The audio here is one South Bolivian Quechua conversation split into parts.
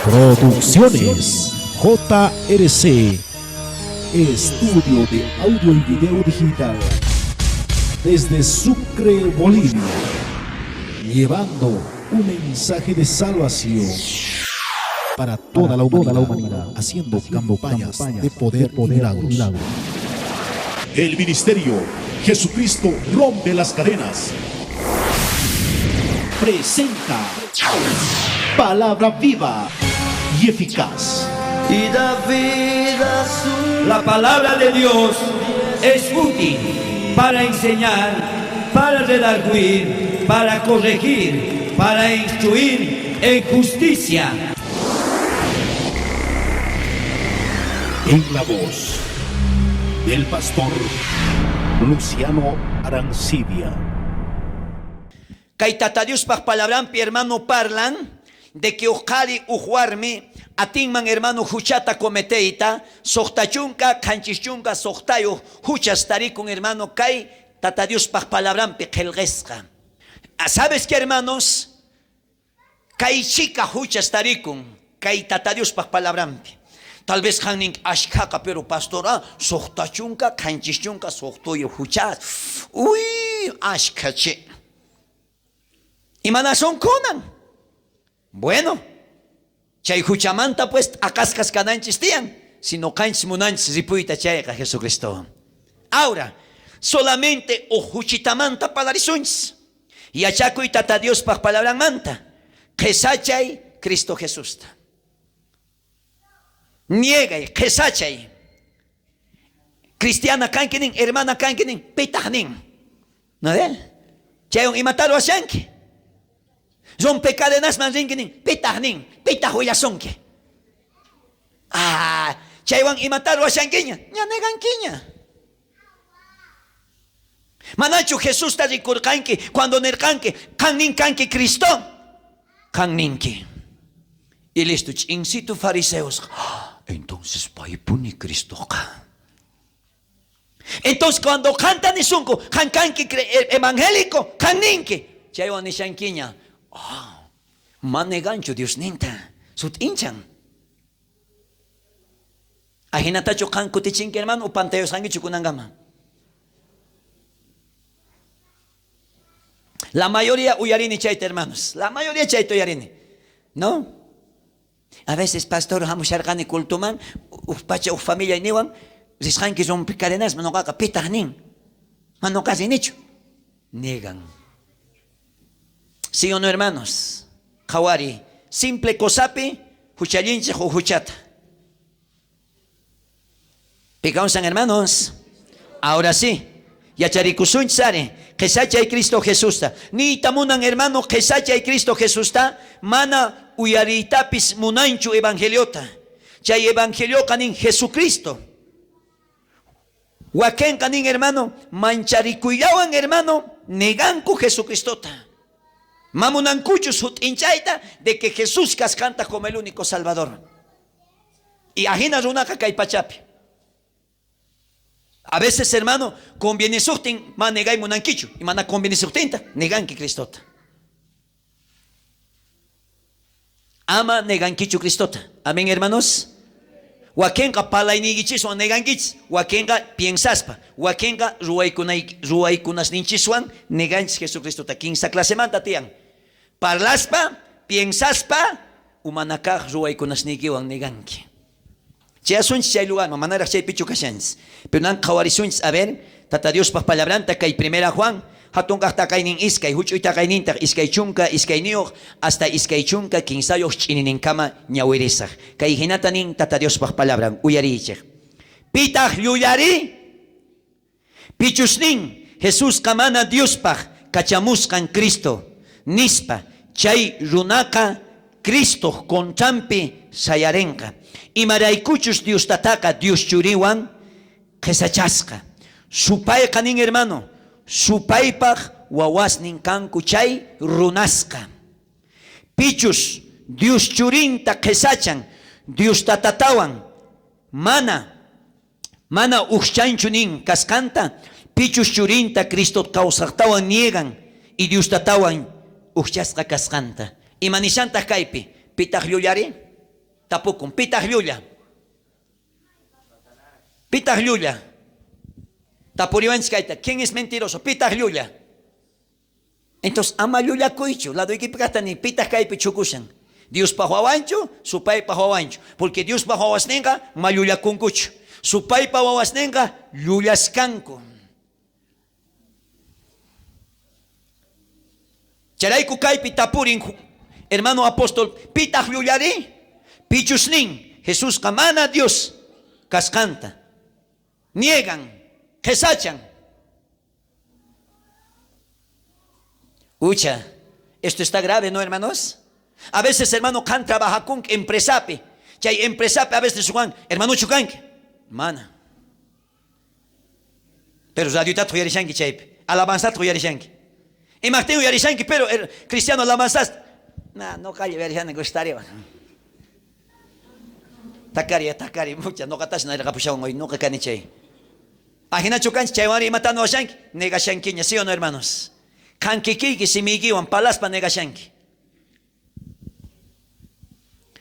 Producciones JRC, Estudio de Audio y Video Digital, desde Sucre, Bolivia, llevando un mensaje de salvación para toda la humanidad, haciendo campañas de poder y milagros. El ministerio Jesucristo rompe las cadenas presenta Palabra viva y eficaz. Y da vida a su La palabra de Dios es útil para enseñar, para redarguir, para corregir, para instruir en justicia. En la voz del pastor Luciano Arancibia. Kay Tata Diospaj palabranpi, hermano, parlan de que uj qhari uj warmi atinman, hermano, juchata cometeyta, 60, 76 juchas tarikun, hermano, kay Tata Diospaj palabranpi qhelqesqa. Ah, ¿sabes qué, hermanos? Kay chhika juchas tarikun kay Tata Diospaj palabranpi. Tal vez qan ninki, ashkhaqa, pero pastor, ah, 60, 76 juchas. Uy, ashkha che. Imanasun kunan? Bueno, chay juchamanta pues t'aqasqas kananchis tiyan, si noqanchis munanchis ripuyta chayqa Jesucristowan. Ahora, solamente uj juchitamanta parlarisunchis. Yachakuy Tata Diospaj palabranmanta, qhesachay Cristo Jesusta. Niegay, qhesachay. Cristiana kanki nin, hermana kanki nin, pitaj nin? ¿No ve? Chaywan imata ruwashanki? Rompe cadenasman rinki nin, pitaj nin, pitaj willasunki? Ah, chaywan imata ruwashankiña? Ña negankiña. Manachu Jesusta rikurqanki cuando nerqanki, qan nin kanki Cristo? Qan ninki. Y listo, ch'insitu fariseosqa, ah, entonces paypuni Cristoqa. Entonces cuando qanta nisunku, qan kanki evangélico, qan ninki. Chaywan nishankiña, ah, ma neganchu Diosninta, sut'inchan. Ajinatachu qan kutichinki, hermano, o pantayusqankichu kunankama? La mayoría uyarini chayta, hermanos. La mayoría chayta uyarini. ¿No? A veces, pastor, hamusharqani cultuman, uj pacha uj familia niwan, risqanki rompecadenasman, noqaqa pitaq nin. Ma noqa rinichu. Negan. ¿Sí o no, hermanos? Qhawari, simple cosapi juchallinchej uj juchata. Picausan, hermanos. Ahora sí, yacharikusunchis ari, qhesachay Cristo Jesusta. Niyta munan, hermano, qhesachay Cristo Jesusta, mana uyariytapis munanchu evangeliota. Chay evangelioqa nin Jesucristo. Wakenqa nin, hermano, mancharikuyllawan, hermano, neganku Jesucristota. Ma munankuchu sut'inchayta de que Jesús kasqanta como el único Salvador. Y ajina runaqa kay pachapi. A veces, hermano, convienisojtin ma negay munankichu. Y mana convienisojtinta neganki Cristota. Ama negankichu Cristota. Amén, hermanos. Wakenqa parlayniykinchiswan negankichis, wakenqa piensaspa, wakenqa ruwaykunasninchiswan neganchis Jesucristota. Kinsa clasemanta tiyan. Parlaspa, piensaspa, umana kaj ruwaykunasniykiwan neganki. Chayasunchis chay lugarman, manaraj chaypichu kashanchis. Pero nan qhawarisunchis, a ver, Tata Diospaj palabranta kay Primera Juan, jatun kaj taqaynin 2, juch'uy taqaynintaq 22 hasta 23 ch'inininkama ñawirisaj. Kay jinata nin Tata Diospaj palabran, uyariychej. Pitaj llullari? Pichus nin, Jesusqa mana Diospaj kachamusqan Cristo, nispa, chay runaqa Cristoj contranpi sayarenqa, imaraykuchus Dios Tataqa Dios Churiwan qhesachasqa. Supayqa nin, hermano, supaypaj wawasnin kanku chay runasqa. Pichus Dios Churinta qhesachan, Dios Tatatawan mana ujchanchu nin kasqanta, pichus Churinta Cristo kawsajtawan niegan y Dios Tatawan ujchasqa kasqanta. Ima nishantaj kaypi? Pitaj llullari? Tapukun, pitaj llulla? Pitaj llulla? Tapuriwanchis kayta, ¿quién es mentiroso? Pitaj llulla? Entonces, ama llullakuychu, ladoykipi kajta ni pitaj kaypi chukushan. Diospaj wawanchu, supaypaj wawanchu. Porque Diospaj wawasnenqa ma llullakunkuchu. Supaypa wawasnenqa llullaskanku. Chayrayku kaypi tapurin hermano apóstol, pitaj llullari? Pichus nin, Jesusqa mana Dios kasqanta. Niegan, qhesachan. Ucha, esto está grave, ¿no, hermanos? A veces, hermano, qan trabajakunk empresapi. Chay empresapi a veces Juan, hermano kanki. Mana. Pero radiotata uyarishanki chaypi. Alabanzata uyarishanki. Imajtin uyarishanki, pero el cristiano alabanzasta. Na, no calla uyarishani gustariwan. Takari, takari, mucha, noqatash nayraqapushawan hoy, noqa kani chay. Ajinachu kanchis chaywanri imata nuwashanki? Negashankiña, ¿sí o no, hermanos? Qan kikiyki simiykiwan palaspa negashanki.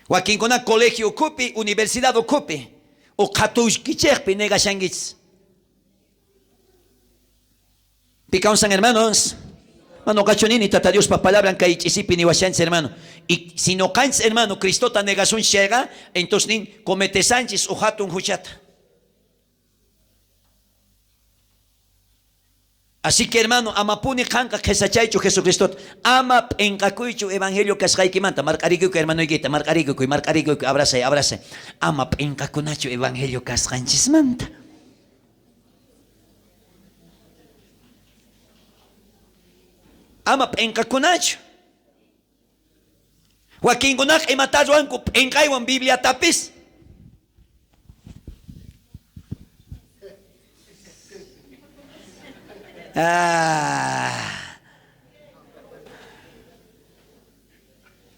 Wakinkuna colegio ukhupi, universidad ukhupi, o qhatuykichejpi negashankichis. Pi kawsan, hermanos? Mano nini Tata Diospa palabran kay ch'isipi niwashanchis, hermano. Y si noqanchis, hermano, Cristota negasunchis chayqa, entonces nin cometesanchis uj hatun huchata. Así que, hermano, amapuni qanqa qhesachaychu Jesucristota. Ama p'enqakuychu evangelio kasqaykimanta. Marq'arikuyku hermanoykita, marq'arikuykuy, marq'arikuykuy, abrasay, abrasay. Ama p'enqakunachu evangelio kasqanchismanta. Ama p'enqakunachu. Wakinkunaqa imata ruwanku p'enqaywan Bibliatapis. Ah.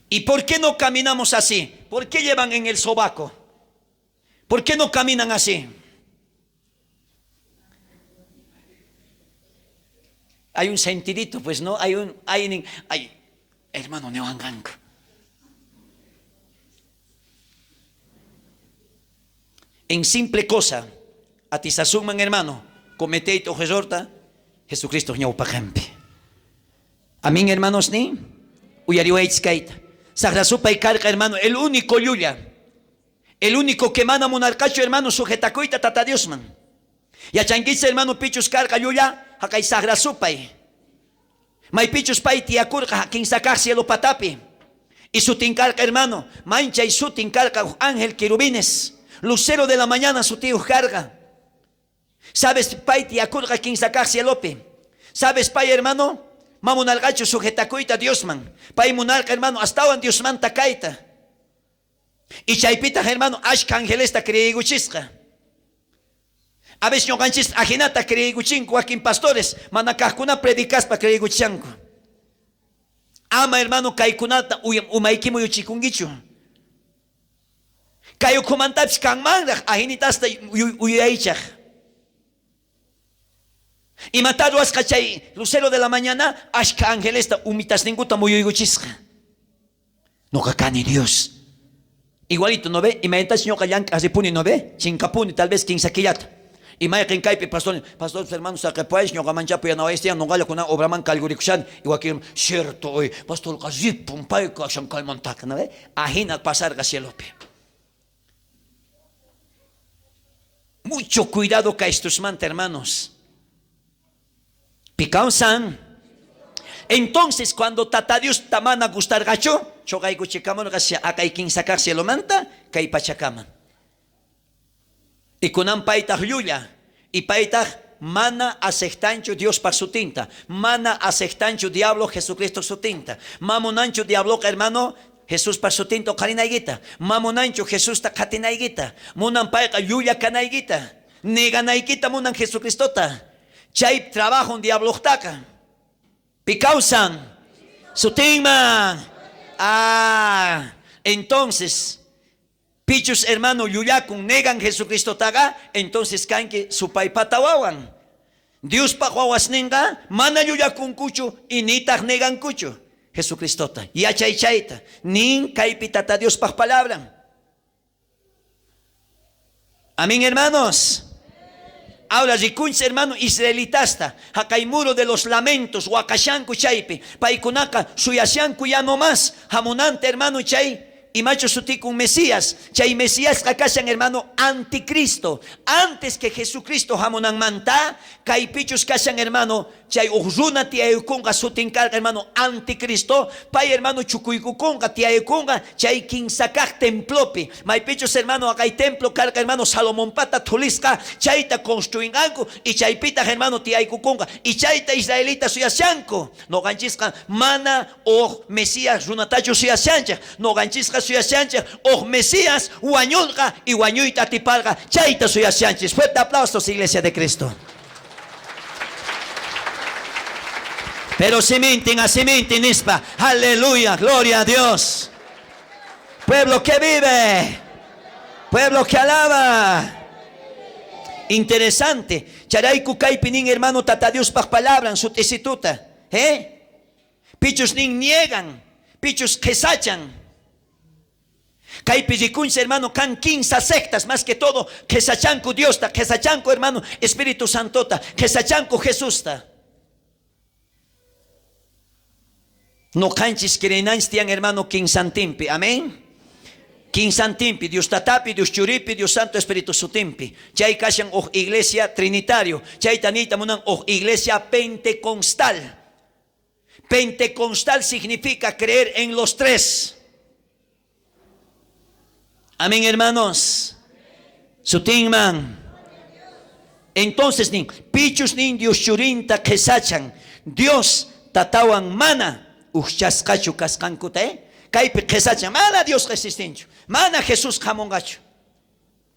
¿Y por qué no caminamos así? ¿Por qué llevan en el sobaco? ¿Por qué no caminan así? Hay un sentidito, pues, ¿no? Hay un, hay, hay, hermano, newanganku. En simple cosa, atisasunman, hermano, cometeit ojesorta, Jesucristo ñawpaqanpi. Amén, hermanos, ni uyariwaychis kayta. Sajra supay karqa, hermano, el único llulla. El único que mana munarqachu, hermano, sujetakuyta Tata Diosman. Yachankichis, hermano, pichus karqa llulla, jaqay sajra supay. Maypichus pay tiyakurqa kinsa kaj cielo patapi. Y sutin karqa, hermano, manchay sutin karqa ángel querubines. Lucero de la mañana sutiyuj karqa. ¿Sabes, pay tiyakurqa kinsa kaj cielopi? ¿Sabes, pay, hermano? Ma munarqachu sujetakuyta Diosman. Pay munarqa, hermano, astawan Diosmanta kayta. Y chaypitaj, hermano, ashka angelesta creeykuchisqa. A veces ñuqanchis ajinata creeykuchinku wakin pastores, mana kajkuna predicaspa creeykuchishanku. Ama, hermano, kaykunata umayki muyuchikunkichu. Kay ukhumantapis kanmanraj ajinitasta uyaychaj. Imata ruwasqa chay lucero de la mañana, ashka angelesta umitasninkuta muyuykuchisqa. Noqa kani Dios. Igualito, ¿no ve? Imaynatachus ñuqa llank'aj ripuni, ¿no ve? Chinkapuni, tal vez kinsa killata. Y mayqin kaypi pastor, pastor hermano saqepuwaychis, ñuqa manchapu yanawaystiyan, noqalla kunan obraman kallgurikushani. Y wakin, cierto, hoy pastorqa ripun, payqa kashan kaymantaka, ¿no ve? Ajina pasarqa cielopi. Mucho cuidado kaystusmanta, hermanos. Pi kawsan. Entonces, cuando Tata Dios mana gustarqachu, choqaykuchikamurqa akay kinsa kaj cielomanta, kay pachakama. Y kunan paytaj llulla, y paytaj mana aceptanchu Diospa sutinta, mana aceptanchu diablo Jesucristo sutinta, ma munanchu diabloqa, hermano, Jesuspa sutinta uqharinaykita, ma munanchu Jesusta qhatinaykita, munan payqa llulla kanaykita, neganaykita munan Jesucristota. Chay trabajo diablojtaqa. Pi kawsan sutinman. Ah, entonces, pichus hermano llullakun negan Jesucristotaqa, entonces kanki supaypata wawan. Diospaj wawasninqa mana llullakunkuchu y nitaj negankuchu. Jesucristota. Yachay chayta. Nin kaypi Tata Diospaj palabran. Amén, hermanos. Ahora rikunchis hermano israelitasta, jaqay muro de los lamentos, waqashanku chaypi, paykunaqa suyashanku ya no más, hamunanta hermano chay imachu sutikun Mesías, chay Mesiasqa kashan hermano anticristo, antes que Jesucristo hamunanmanta, kaypichus kashan hermano, chay uj runa tiyaykunqa sutin karqa hermano anticristo, pay hermano chukuykukunqa tiyaykunqa chay kinsa kaj templopi, maypichus hermano jaqay templo karqa hermano Salomonpata thulisqa, chayta construinqanku y chaypitaj hermano tiyaykukunqa y chayta israelita suyashanku. Noqanchisqa mana uj Mesías runatachu suyashanchej, noqanchisqa suyashanchej uj Mesías wañurqa y wañuyta atiparqa, chayta suyashanchis. Fuerte aplausos, Iglesia de Cristo. Pero simintin, asimintin nispa, aleluya, gloria a Dios. Pueblo que vive, pueblo que alaba. Interesante. Chayrayku kaypi nin hermano Tata Diospaj palabran sut'isituta. ¿Eh? Pichus nin niegan, pichus qhesachan. Kaypi rikunchis hermano kan kinsa sectas, más que todo qhesachanku Diosta, qhesachanku hermano Espíritu Santota, qhesachanku Jesusta. Noqanchis creenanchis tiyan hermano kinsantinpi, amén. Kinsantinpi, Dios Tatapi, Dios Churipi, Dios Santo Espíritu sutinpi. Chay kashan uj iglesia trinitario, chayta niyta munan uj iglesia pentecostal. Pentecostal significa creer en los tres. Amén, hermanos. Sutinman. Entonces nin, pichus nin Dios Churinta qhesachan, Dios Tatawan mana ujchasqachu kasqankuta, eh? Kaypi qhesachan, mana Dios existinchu, mana Jesús jamonqachu.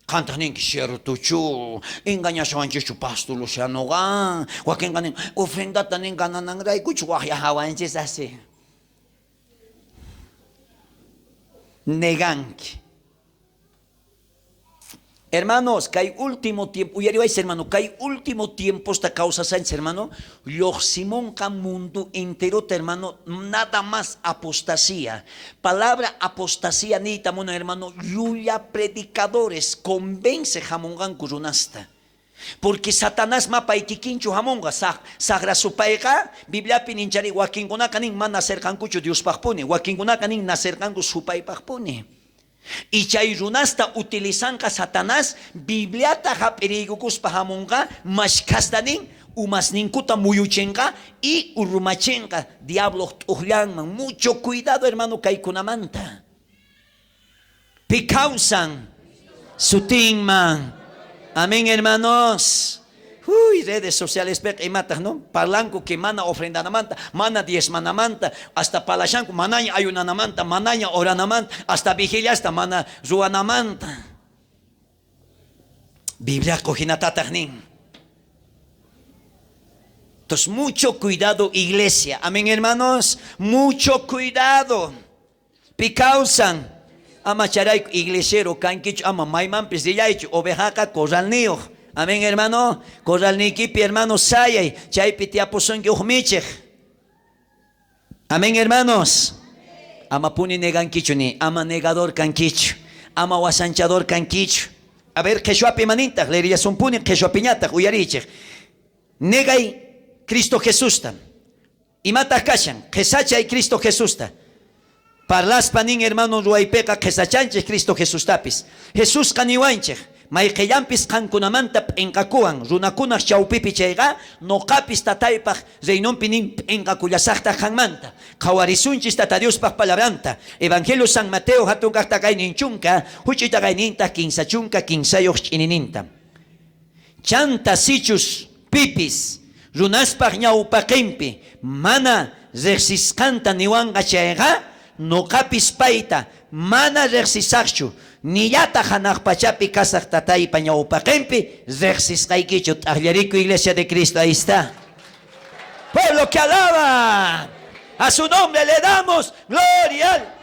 Qantaq ninki, ciertochu, engañashawanchikchu pastor Lucianoqa, wakinqa nin, ofrendata nin ganananraykuchu waqyajawanchis así. Neganki. Hermanos, kay último tiempo, uyariwaychis hermano, kay último tiemposta kawsashanchis hermano, llojsimonqa mundo enterota hermano, nada más apostasía. Palabra apostasía niyta munan hermano, llulla predicadores convence jamonqanku runasta. Porque Satanás mapay kikinchu jamonqa, sajra supayqa, Bibliapi ninchari wakinkunaqa nin mana nacerqankuchu Diospaqpuni, wakinkunaqa nin nacerqanku supaypaqpuni. Y chay runasta utilizanqa Satanás, Bibliata jap'iriykukuspa jamonqa, mashkhasta nin, umasninkuta muyuchinqa y urmachinqa diablo t'ujllanman. Mucho cuidado hermano kaykunamanta. Pi kawsan sutinman. Amén hermanos. Uy, redes sociales peqa imataq, ¿no? Parlanku que mana ofrendanamanta, mana diezmanamanta, hasta palashanku manaña ayunanamanta, manaña oranamanta, hasta vigiliasta mana ruwanamanta. Biblia qujinatataq nin. Entonces, mucho cuidado, iglesia. Amén, hermanos. Mucho cuidado. Pi kawsan. Ama charayku iglesiero kankichu, ama maymanpis rillaychu, ovejaqa corralniyuq. Amén, hermano. Corralniykipi, hermano, sayay. Chaypi tiyapusunki uj michej. Amén, hermanos. Ama puni negankichu ni, ama negador kankichu, ama wasanchador kankichu. A ver, qheshwapi imanintaq, leerillasunpuni qheshwapiñataq, uyarichej. Negay Cristo Jesusta. Imataq kashan, qhesachay Cristo Jesusta. Parlaspa nin hermano ruwaypiqa qhesachanchej Cristo Jesustapis. Jesusqa niwanchej, mayqellanpis qankunamanta p'enqakuwan runakunaj chawpipi chayqa, noqapis tataypaj reinonpi nin p'enqakullasajtaj qanmanta. Qhawarisunchis Tata Diospaj palabranta. Evangelio San Mateo hatun kajta kaynin chunka, huch'uyta kaynintaj kinsa chunka kinsayoj ch'inininta. Chanta sichus pipis runaspaj ñawpaqenpi mana rejsisqanta niwanqa chayqa, noqapis payta mana rejsisajchu, nillataj janaj pachapi kasaj tataypa ñawpaqenpi rejsisqaykichu. T'ajllariku Iglesia de Cristo, ahí está. Pueblo que alaba, a su nombre le damos gloria.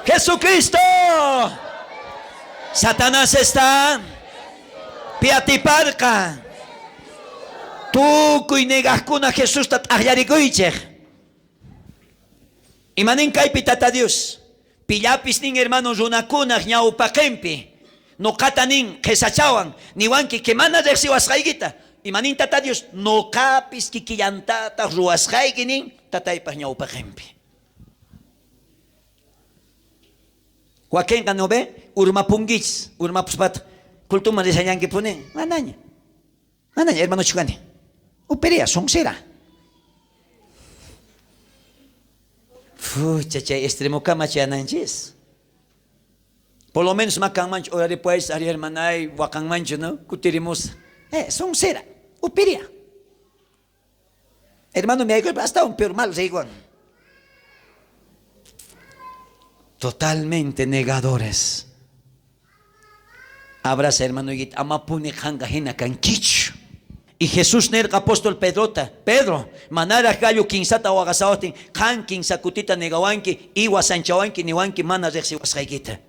Jesucristo. Satanás está piatiparqa. Tukuy negajkuna Jesusta t'ajllarikuychej. Imanin kaypi Tata Dios? Pillapis nin hermano runakunaj ñawpaqenpi. Noqata nin qhesachawan, niwanki que mana rejsiwasqaykita. Imanin Tata Dios? Noqapis kikillantataj ruwasqayki nin Tataypaj ñawpaqenpi. Wakenqa no ve, urmapunkichis, urmapuspataq cultuman rishallankipuni, manaña. Manaña hermanochu kani. Uperia, soncera. Fucha, chay extremokama chayananchis. Por lo menos ma kanmanchu oraripuwaychis ari hermanay waqanmanchu, no? Kutirimusa. Soncera, uperia. Hermano, me astawan peor mal riywan. Totalmente negadores. Abraza hermanoykita, amapuni qanqa hina kankichu. Y Jesús nerqa apóstol Pedrota, Pedro, manaraj gallo kinsata waqasawajtin, qan kinsa kutita negawanki, y wasanchawanki, niwanki mana rejsiwasqaykita.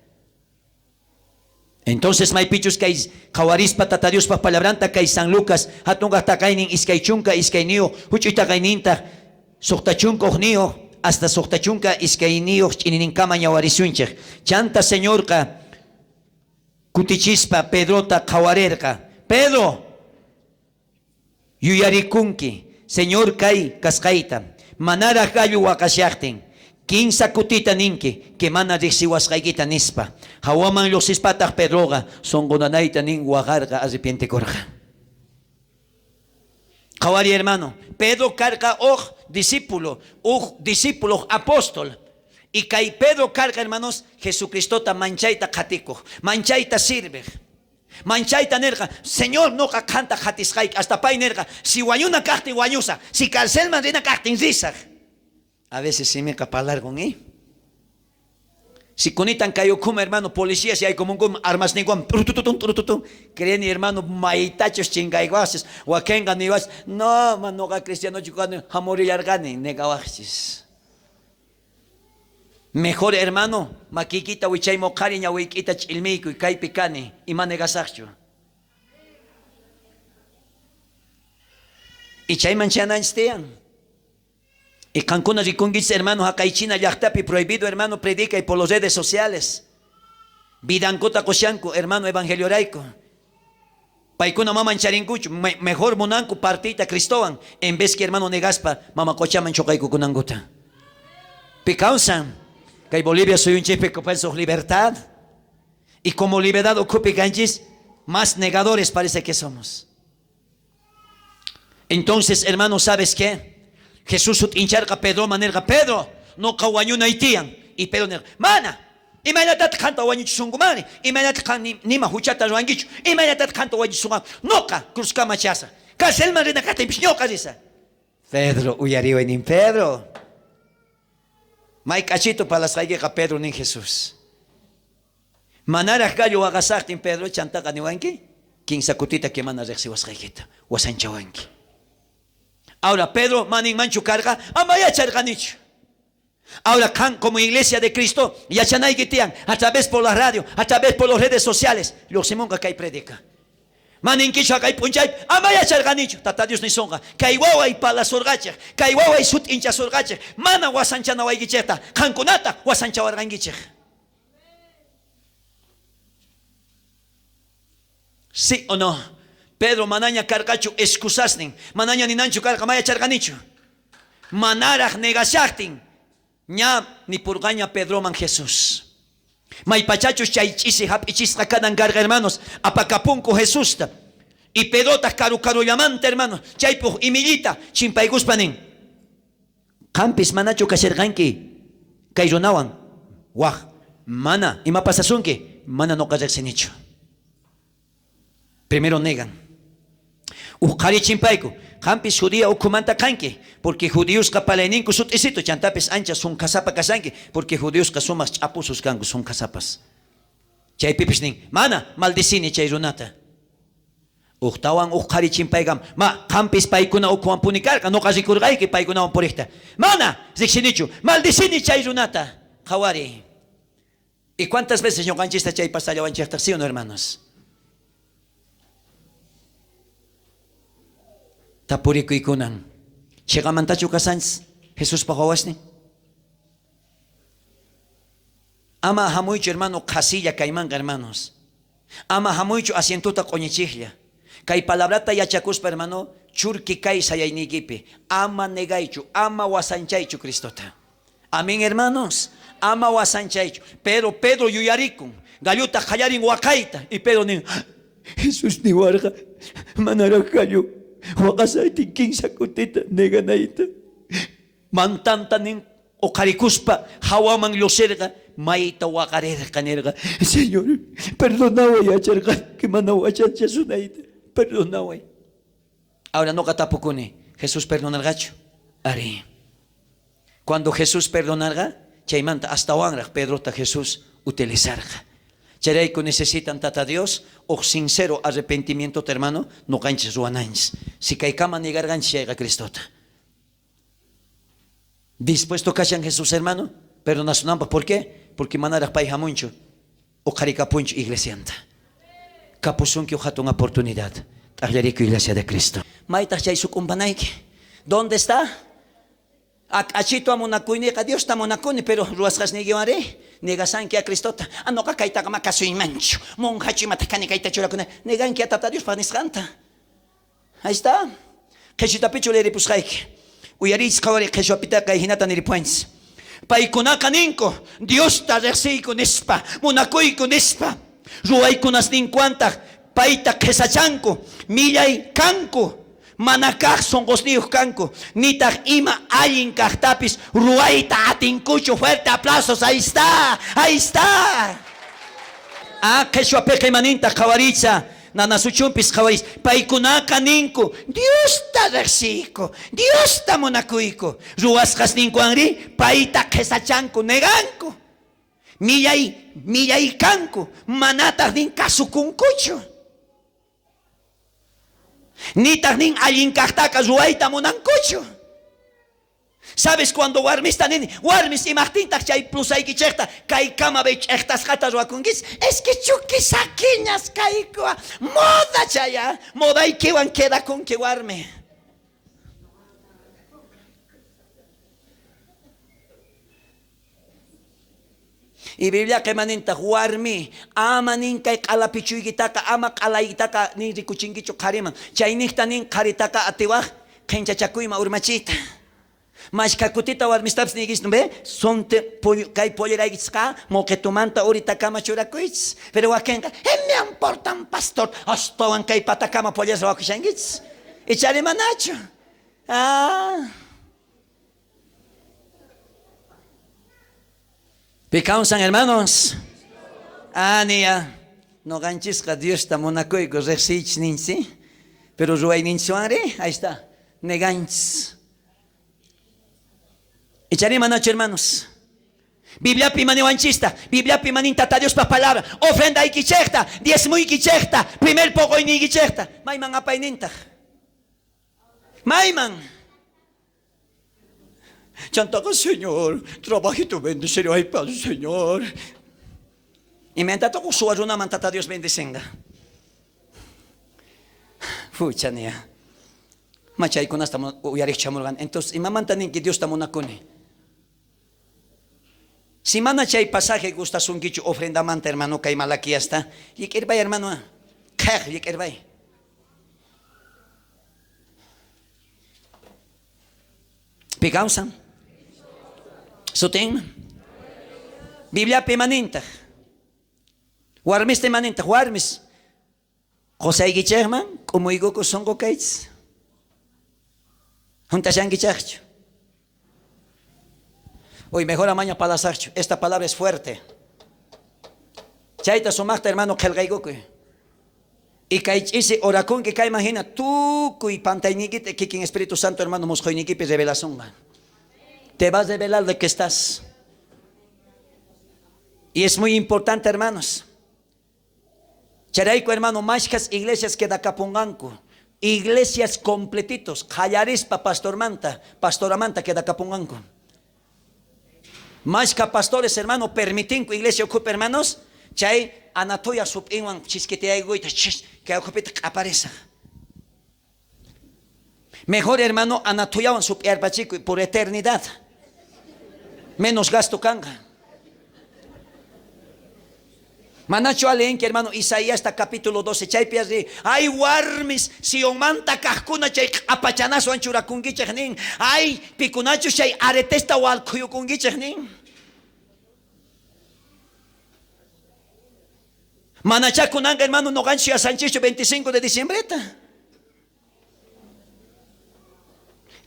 Entonces maypichus kay qhawarispa Tata Diospa palabranta kay San Lucas jatunkaj taqaynin 22, juch'uy taqaynintaj 61 hasta 62 ch'inininkama ñawarisunchej. Chanta Señorqa kutichispa Pedrota qhawarerqa. Pedro, yuyarikunki, Señor kay kasqayta, manaraj gallo waqashajtin, kinsa kutita ninki, que mana rejsiwasqaykita nispa. Jawaman llojsispataj Pedroqa sonqo nanayta nin waqarqa arrepientekorqa. Qhawari hermano, Pedro karqa uj discípulo, uj discípulo apóstol. Y kay Pedro karqa hermanos, Jesucristota manchayta qhatikoj, manchayta sirvej. Manchayta nerqa, Señor, noqa qanta qhatisqayki. Hasta pay nerqa, si wañuna kajtin wañusaj, si carcelman rina kajtin risaj. A veces simiqa parlarqon, ¿eh? Si kunitan kay ukhuma, hermano, policías yaykumunkuman armasninkuwan, trutututun, trututun. Creeni, hermano, maytachus chinkaykuwajchis. Wakenqa niwachis, no, man, noqa cristianochu kani, jamurillarqani, negawajchis. Mejor, hermano, makiykita wichaymu qhari ñawiykita ch'ilmiykuy, kaypi kani, ima negasajchu. Y chayman chayananchis tiyan. Y qankuna rikunkichis, hermano, jaqay China llajtapi prohibido, hermano, predicay por las redes sociales. Vidankuta qoshanku, hermano, evangeliorayku. Paykuna maman charinkuchu, mejor munanku partiyta Cristowan, en vez que hermano negaspa, mama qochaman choqaykukunankuta. Pi kawsan, kay Bolivia suyunchikpi kupansuq libertad. Y como libertad ukhupi kanchis, más negadores parece que somos. Entonces, hermano, ¿sabes qué? Jesús sut'incharqa Pedroman nerqa, Pedro, noqa wañunay tiyan. Y Pedro nerqa, mana, imaynatataq qanta wañuchisunkumani? Imaynatataq qan nima huchata ruwankichu? Imaynatataq qanta wañuchisunqanku? Noqa cruzkama chasaj. Carcelman rina kajtinpis ñoqa risaj. Pedro, uyariway nin, Pedro. May k'achitu parlasqaykeqa, Pedro nin Jesús. Manaraj gallo waqasajtin, Pedro, chantaqa niwanki, kinsa kutita que mana rejsiwasqaykita, wasanchawanki. Ahora, Pedro, maninmanchu karqa, ama yacharqanichu. Ahora, qan como iglesia de Cristo, yachanayki tiyan, a través por la radio, a través por las redes sociales, lluqsimunqa kay predica. Maninkichu jaqay p'unchaypi, ama yacharqanichu, Tata Dios nisonqa, kay waway parlasorqachej, kay waway sut'inchasorqachej, mana wasanchanawaykichejta, qankunata wasanchawarqankichej. Sí o no? Pedro manaña karqachu excusasnin, manaña ninanchu karqa, ma yacharqanichu. Manaraj negashajtin, ña nipurqaña Pedroman Jesús. Maypachachus chay ch'isi jap'ichisqa kanan karqa, hermanos, apakapunku Jesusta. Y Pedrotaj karu karullamanta, hermanos, chaypi uj imillita chimpaykuspa nin, qampis manachu kasharqanki kay runawan? Waj, mana, ima pasasunki? Mana noqa rejsinichu. Primero negan. Uj qhari chimpayku, qampis judía ukhumanta kanki, porque judiosqa palayninku sut'isitu, chantapis ancha sunkhasapa kashanki, porque judiosqa sumaj ch'apusus kanku, sunkhasapas. Chaypipis nin, mana, maldicini chay runata. Ujtawan uj qhari chimpaykam, ma, qampis paykuna ukhuwanpuni karqa, noqa rikurqayki paykunawan purejta. Mana, rejsinichu, maldicini chay runata. Qhawariy. ¿Y cuántas veces ñoqanchista chay pasallawanchejtaj, sí o no, hermanos? Tapurikuykunan, Cheqamantachu kashanchis Jesuspa wawasnin? Ama jamuychu, hermano, qhasilla kaymanqa, hermanos. Ama jamuychu asientota q'oñichejlla. Kay palabrata yachakuspa, hermano, churki kay sayayniykipi. Ama negaychu, ama wasanchaychu Cristota. Amén, hermanos. Ama wasanchaychu. Pero Pedro yuyarikun. Gallota qallarin waqayta. Y Pedro nin, Jesús niwarqa, manaraj gallo waqasaytin kinsa kutita neganayta. Mantanta nin oqharikuspa jawaman lloserqa, mayta waqarerqa, nerqa, Señor, perdonaway, yacharqanki mana wasanchasunayta, perdonaway. Ahora noqa tapukuni, Jesús perdonarqachu? Arí. Cuando Jesús perdonarqa, chaymanta astawanraj Pedrota Jesús utilizarqa. Chayrayku necesitan Tata Dios uj sincero arrepentimientota, hermano, noqanchis ruwananchis. Si kaykama negarqanchis chayqa Cristota. Dispuesto kashan Jesús, hermano, perdonasunanpaj. ¿Por qué? Porque manaraj pay jamunchu, oqharikapunchu iglesianta. Kapusunki uj jatun oportunidad. T'ajllariku iglesia de Cristo. Maytaj chay suk'umpanayki. ¿Dónde está? Ak'achito munakuyniqa Diosta munakuni, pero ruwasqasniykiwanrí negasanki a Cristota. Ah, noqa kaytaqa ma kasuymanchu. Monjachu imataq kani kayta churakuna. Neganki a Tata Diospa nisqanta. Ahí está. Qheshitapichu leeripusqayki. Uyariychis qhawariy qheshwapitaqa kay jinata niripuwanchis. Paykunaqa ninku, Diosta rejsiyku nispa, munakuyku nispa. Ruwaykunasninkuwantaj payta qhesachanku, millay kanku, mana kaj sonqosniyoj kanku, nitaj ima allin kajtapis ruwayta atinkuchu. Fuerte aplausos, ahí está, ahí está. Ah, qheshwapeqa imanintaj qhawariycha, nanasuchunpis qhawariycha. Paykunaqa ninku, Diosta rejsiyku, Diosta munakuyku. Ruwasqasninkuwanrí payta qhesachanku, neganku. Millay, millay kanku, manataj nin kasukunkuchu. Nitaj nin allin kajtaqa ruwayta munankuchu. Sabes cuando warmista nini, warmis imajtintaj chay plusaykichejta kaykama ch'ejtasqata ruwakunkis? Es que chukisakiñas kayku, moda chaya, modaykiwan quedakunki warmi. Y Bibliaqa imanintaj, warmi, ama nin kay q'alapichuykitaqa, ama q'alaykitaqa nin rikuchinkichu qhariman. Chaynejta nin qharitaqa atiwaj qhenchachakuyman urmachiyta. Mashkha kutita warmistapis niykis, ve, sonte kay polleraykichqa moqetumanta uritakama churakuychis. Pero wakenqa, me importan pastor, astawan kay patakama pollera ruwakushankichis. Ichari manachu. Ah. Pi kawsan, hermanos? Ania, noqanchisqa Diosta munakuyku rejsiychis ninchis, pero ruwayninchiswanri, ahí está, neganchis. Ichari manachu, hermanos? Bibliapi imaniwanchista, Bibliapi imanin Tata Diospa palabra, ofrendaykichejta, diezmuykichejta, primer poqoyniykichejta, mayman apaynintaj. Mayman. Chantaqa, Señor, trabajito bendeciriwaypas, Señor. Imaynatataj suwa runaman Tata Dios bendicenqa? Fucha nia. Machaykunasta uyarej chamurqani. Entonces, imamanta ninki Diosta munakuni? Si mana chay pasaje gustasunkichu ofrendamanta, hermano, kay Malaquiasta, llik'irbay, hermano, qhej llik'irbay. Pi kawsan? Sutin? Bibliapi imanintaj? Warmista imanintaj? Warmis, qosaykichejman k'umuykuku sonqo kaychis. Juntashankichejchu. Uy, mejor amaña palasajchu. Esta palabra es fuerte. Chayta sumaqta, hermano, qhelqaykukuy. Y kay ch'isi orakunki kayman hina tukuy pantayniykita kikin Espíritu Santo, hermano, mosqoyniykipi revelasunqa. Te va a revelar de que estás. Y es muy importante, hermanos. Chayrayku, hermano, mashkhas iglesias quedakapunqanku. Iglesias completitos, qallarispa pastormanta, pastoramanta quedakapunqanku. Mashkha pastores, hermano, permitinku iglesia ukhupi, hermanos, chay anatoya sup'inwan chiskitiyaykuyta, chis, kay ukhupita q'aparisaj. Mejor hermano anathuyawan sup'iyarpachikuy por eternidad. Menos gasto kanqa. Manachu aleenki hermano Isaíasta capítulo 12 chaypi ari ay warmis Sionmanta kajkuna chay q'apachanaswan churakunkichej nin ay pikunachus chay aretesta walkhuyukunkichej nin. Manachá kunanqa hermano noqanchis yuyasanchischu 25 de diciembreta.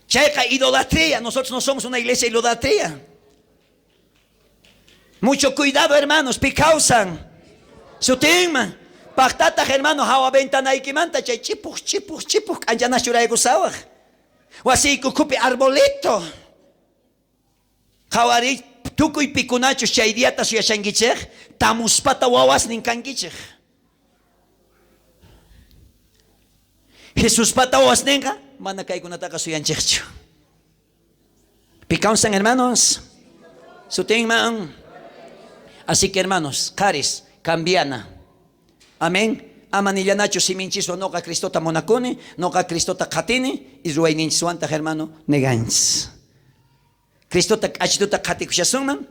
Chayqa idolatría. Nosotros no somos una iglesia idolatría. Mucho cuidado, hermanos, pi kawsan. Sutinman. Pajtataj, hermano, hawa ventanaykimanta chay chipuj, chipuj, chipuj k'anchanas churaykusawaj. Wasiyku ukhupi arbolito. Qhawariy tukuy pikunachus chay diata suyashankichej, tamuspata wawasnin kankichej. Jesuspata wawasnenqa mana kaykunataqa suyanchejchu. Pi kawsan, hermanos? Sutinman. Así que, hermanos, qharis, cambiana. Amén. Ama nillanachu siminchiswan noqa Cristota munakuni, noqa Cristota qhatini, y ruwayninchiswantaj, hermano, neganchis. Cristota k'achituta qhatikushasunman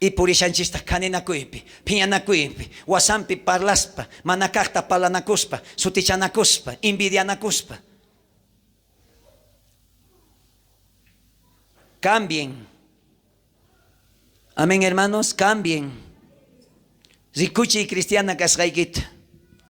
y purishanchistaj khaninakuypi, phiñanakuypi, wasampi parlaspa, mana kajta parlanakuspa, sutichanakuspa, envidianakuspa. Cambien. Amén, hermanos, cambien. Rikuchiy cristiana kasqaykita.